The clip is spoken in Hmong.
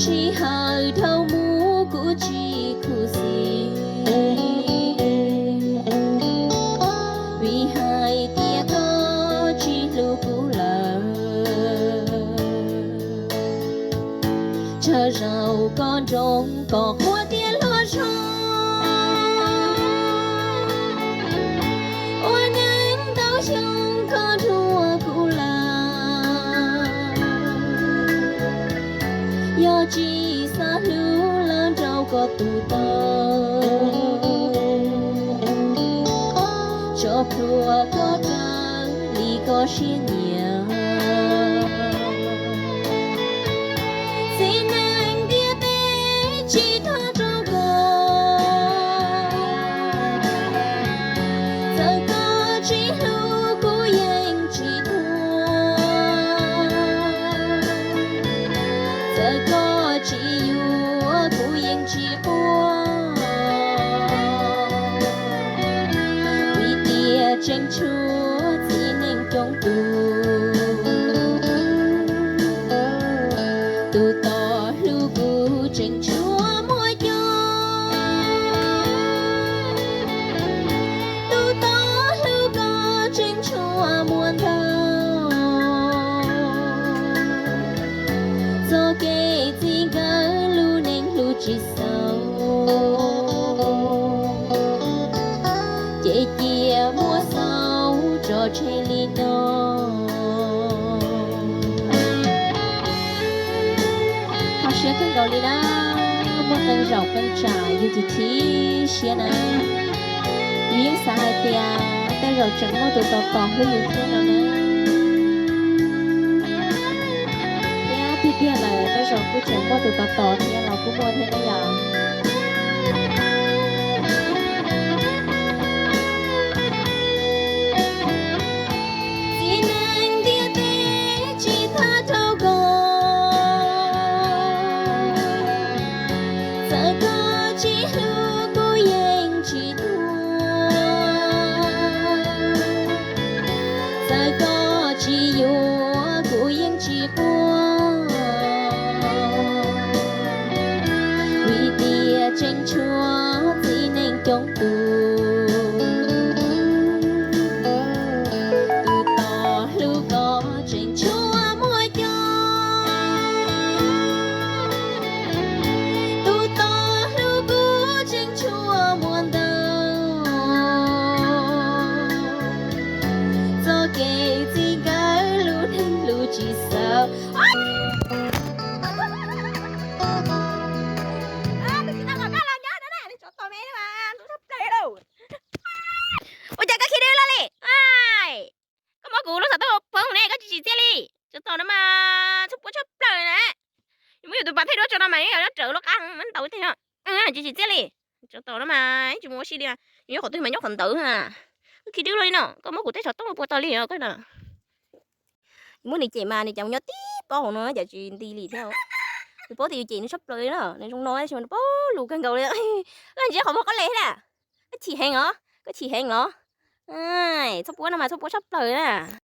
Sij hawm dhau mus kuv tsis khuv xim, vim hais tias koj tsis hlub kuv lawm. Tsawg zaus koj nroo kom qhuas tias hluas zog, ua neej ntau xyoo koj dhuav kuv lawm. Yog tsis xav hlub lawm nrauj koj tus taw, tso plhuav koj raws li koj siab nyiam. Txiv neej ntiaj teb tsis thab rau koj, txawm koj tsis hlub kuv yeej tsis tuag, txawm koj tsis yuav kuv yeej tsis quaj, vim tias tseem tshuav txiv neej coob tus. Tus tom hlub kuv tseem tshuav muaj coob, tus tom hlub koj tseem tshuav muaj ntau. Txoj kev txij nkawm lub neej hlub tsis xaus, ces cia muab xaus tso tseg li no. Kho siab kawg nkaus li na, muaj qee zaum qee tsam yus tsis chim siab na, yus yeej xav hais tias tej zaum tseem muaj tus tos tos hlub yus thiab no na. Thiab tiag tiag lawm tej zaum kuj tseem muaj tus tos tos thiab los kuj muaj thiab na yom. Txiv neej ntiaj teb tsis thab rau koj, txawm koj tsis hlub kuv yeej tsis tuag, txawm koj tsis yuav kuv yeej tsis quaj, vim tias tseem tshuav txiv neej coob tus. Tus tom hlub koj tseem tshuav muaj coob, tus tom hlub kuv tseem tshuav muaj ntau. Txoj kev txij nkawm lub neej hlub tsis xaus. Ua cas koj khi dwb loj li? Koj muab kuv lub xov tooj poob ne, koj tsis tsim txiaj li. Tsov tom no mas txhob puab tshaj plaws na. Yus muab yus tus pas thaij duab tso no mas nyob rawv lub qab ntau tiag. Tsis tsim txiaj li. Tsov tom no mas tsis mus ua si li. Yus nyob qhov twg mas nyob qhov ntawd na. Koj khi dwb loj li no, koj muab kuv tej xov tooj puab tag li os koj na. Yus muab nws cem mas nws cas mus nyob tib pob hauv no cas tsis nti li thiab. Nws paub tias yus cem nws tshaj plaws li na, nws zoo no tab sis mas nws paub lus kawg nkaus li. Koj ntsia qhov muag koj le thiab na. Koj chim heev os, koj chim heev los? Txhob puab no mas txhob puab tshaj plaws na.